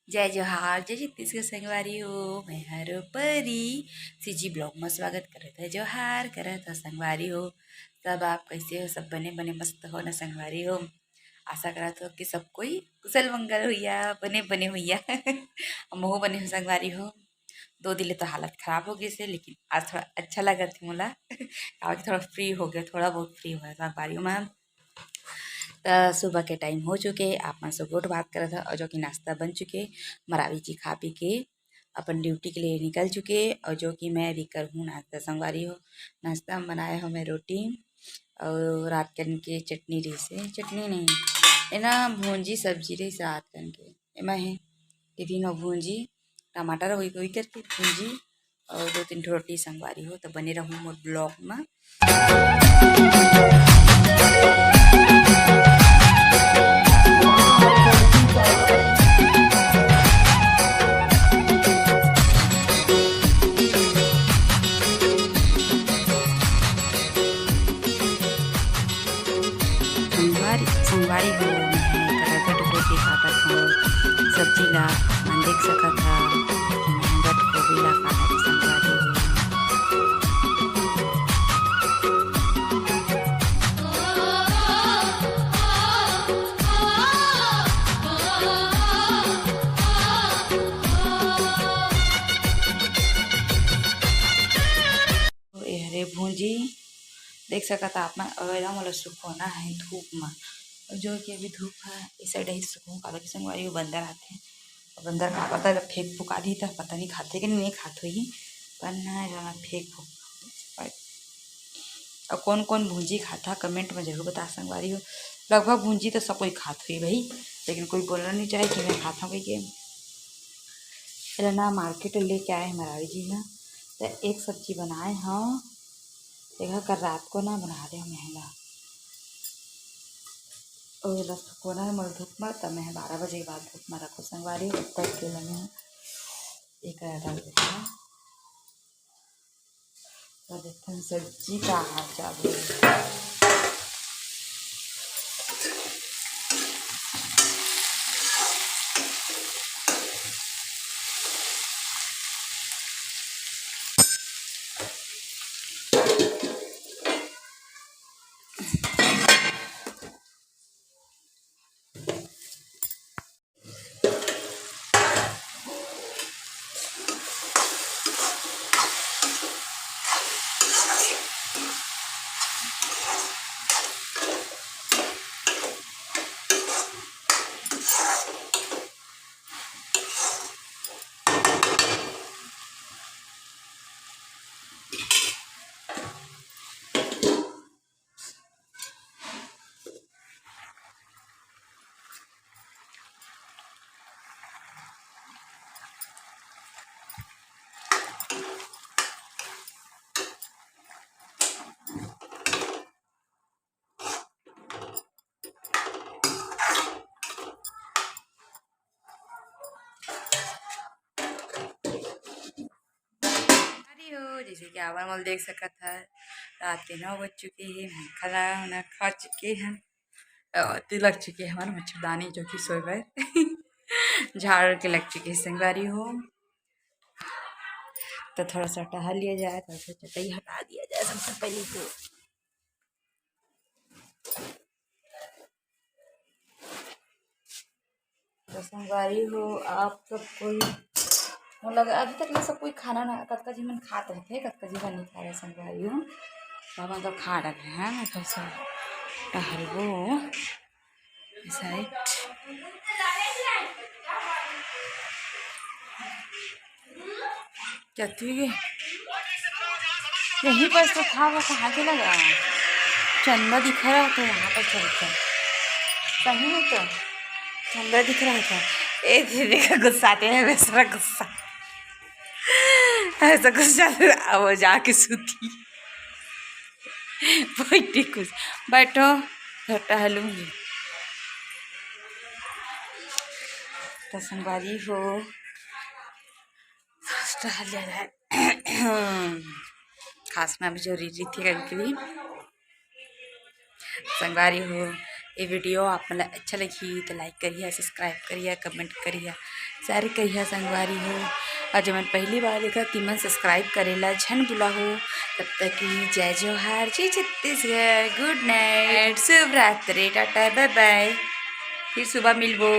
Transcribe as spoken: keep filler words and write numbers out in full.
जय जोहार, जय छत्तीसगढ़ संगवारी हो, मैं हरो परी। सीजी ब्लॉग में स्वागत करत है, जोहार करत है संगवारी हो। सब आप कैसे हो? सब बने बने मस्त हो ना संगवारी हो? आशा करत हो कि सब कोई कुशल मंगल होइया, बने बने होइया। महू बने हो संगवारी हो। दो दिन ले तो हालत खराब हो गई से, लेकिन आज थोड़ा अच्छा लगत है मोला। काबर कि थोड़ा फ्री हो गया, थोड़ा बहुत फ्री हो गया संगवारी हो मैं। त सुबह के टाइम हो चुके, आप मन से गोठ बात करत हव, और जो कि नाश्ता बन चुके, मरावी जी खा पी के अपन ड्यूटी के लिए निकल चुके, और जो कि मैं अभी करहूँ नाश्ता संगवारी हो। नाश्ता में बनाए हो मैं रोटी और रात कन के चटनी रहिसे, चटनी नहीं, एना भूंजी सब्जी रहिसे रात कन के, एमा हे टिफिन में भूंजी, टमाटर वही वही करके भूंजी और दो तीन ठो रोटी संगवारी हो, तो बने रहू मोर ब्लॉग में। संगवारी, संगवारी हो, मैं करा गट गोभी काटत हूँ। सब्जी ला मन देख सकत हा कि मैं गट गोभी ला काटत संगवारी हो। तो ये हरे भूंजी देख सकत आप मन, अउ एला मोला सुखोना है धूप म, अउ जो कि अभी धूप है इस साइड ही सुखों, काबर कि संगवारी वो बंदर आथे, अउ बंदर का पता फेंक फुका दी त पता नहीं खाथे कि नहीं खात होही, पर ना एला मैं फेंक फुक। अउ कौन कौन भूंजी खाता कमेंट में जरूर बता संगवारी हो। लगभग भूंजी तो सब कोई खात होही भाई, लेकिन कोई बोलना नहीं चाहे कि मैं खाता हूँ कहिके। एला ना मार्केट लेके आए हमारा जी ना, तो एक सब्जी बनाए हव, तेखर कर रात को ना बना दे हमें ला। ओ एला सुखोना है मोर धूप में, तब मैं बारह बजे के बाद धूप में रखो संगवारी, तब तक के लगे हैं। एक डाल देते हैं। तो देखते हैं सब्जी का हाल चाल है। अरे हो, जैसे कि आप मन देख सकत ह, रात के नौ बज चुके हे, मैं खाना वाना खा चुके हैं, अ, तिलक चुके हैं हमारे मच्छरदानी, जो कि सोए बर झाड़ के लग चुके हैं संगवारी हो। तो थोड़ा सा टहल लिया जाए, थोड़ा सा चटाई हटा दिया जाए सबसे पहले तो। तो संगवारी हो, आप सब कोई, मोला लगा अभी तक ये सब कोई खाना ना, कतका झिन मन खात रहते, कतका झिन मन नहीं खा रहे संगवारी हो। बाबा तो खा रहे हैं, मैं तो सब टहलबो साइड। क्या तू ये यहीं पर तो था, वो कहाँ चला गया? चंदा दिख रहा था यहाँ पर चलकर, सही में तो चंदा दिख रहा था। ए दीदी का गुस्साते हैं, बेचारा गुस्सा, ऐसा गुस्सा, अब वो जाके सूती। बैठी कुछ, बैठो, थोड़ा टहलूंगी। तो संगवारी हो, टहल लिया जाए। खांसना भी जरूरी थी कभी कभी। संगवारी हो, ये video आप मन ला अच्छा लगही तो like करिहा, subscribe करिहा, comment करिहा, share करिहा संगवारी हो। और जेमन पहली बार देखा, तिमन subscribe करे ला झन भुलाहू। तब तक की जय जोहार, जय छत्तीसगढ़, good night, शुभ रात्रि, टाटा, bye bye, फिर सुबह मिलबो।